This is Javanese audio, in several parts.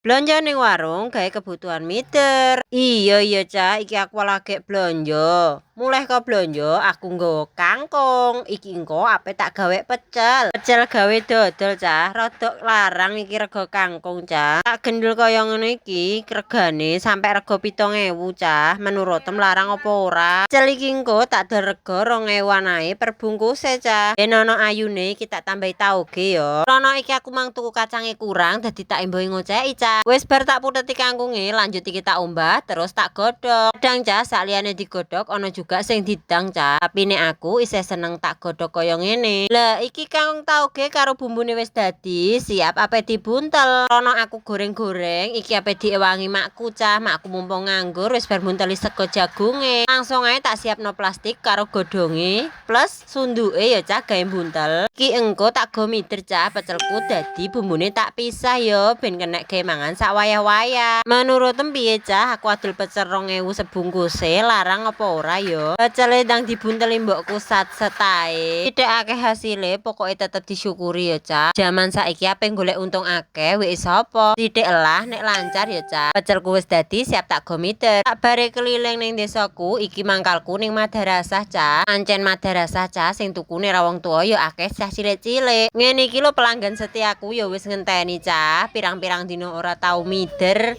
Blonjo ning warung gawe kebutuhan mider. Iya, Cah, iki aku lagi blonjo. Mulih ko blonjo, aku nggawa kangkung. Iki engko ape tak gawe pecel. Pecel gawe dodol, Cah. Rodok larang iki rega kangkung, Cah. Tak gendul kaya ngono iki regane sampe rega 7.000, Cah. Menurutem larang apa ora? Pecel iki engko tak dol rega 2.000-an ae per bungkuse, Cah. Ben ana ayune iki tak tambahi tauge ya. Rono iki aku mang tuku kacange kurang, dadi tak embohi ngoceki, Cah. Wis bar tak puteti kangkunge, lanjut iki tak umbah terus tak godhog. Kadang, Cah, sakliyane digodhog ana juga sing didang, Cah. Tapi nek aku isih seneng tak godhog kaya ngene. Lah, iki kangkung tauge karo bumbune wis dadi, siap ape dibuntel. Rono aku goreng-goreng, iki ape diewangi makku, Cah. Makku mumpung nganggur, wis bar bunteli sego jagunge. Langsung ae tak siapno plastik karo godhonge plus sunduke ya, Cah, gawe buntel. Iki engko tak go mider, Cah, pecelku dadi bumbune tak pisah ya, ben kenek gawe mangan sak wayah-wayah. Menurutem piye, Cah? Aku adol pecel 2.000 sebungkuse, larang apa ora ya? Pecele ndang dibunteli mbokku sat setae. Tidak akeh hasile, pokoke tetep disyukuri ya, Cah. Jaman saiki ape golek untung akeh wis sapa? Sithik lah nek lancar ya, Cah. Pecelku wis dadi, siap tak go mider. Tak bare keliling ning desaku, iki mangkalku ning madrasah, Cah. Ancen madrasah, Cah, sing tukune ra wong tuwa ya akeh cah cilik-cilik. Ngene iki lho pelanggan setiaku ya wis ngenteni, Cah. Pirang-pirang dino ora tau mider.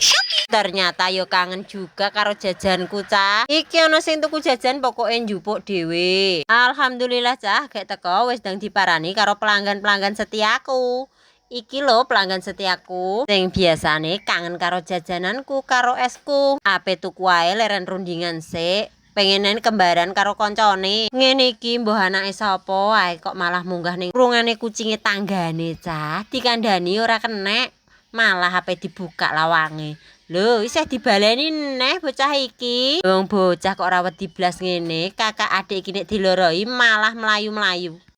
Ternyata yo kangen juga karo jajanku, Cah. Iki ana sing tuku jajan, pokoke njupuk dhewe. Alhamdulillah, Cah, gek teko wis ndang diparani karo pelanggan-pelanggan setiaku. Iki lho pelanggan setiaku sing biasane kangen karo jajananku karo esku. Ape tuku ae leren rundingan sik. Pengenen kembaran karo koncone. Ngene iki mbuh anake sapa ae kok malah munggah ning kurungane kucinge tanggane, Cah. Dikandani ora kenek, malah ape dibuka lawange. Lho, isih dibaleni neh bocah iki. Wong bocah kok ora wedi blas ngene, kakak adik iki nek diloroi malah mlayu-mlayu.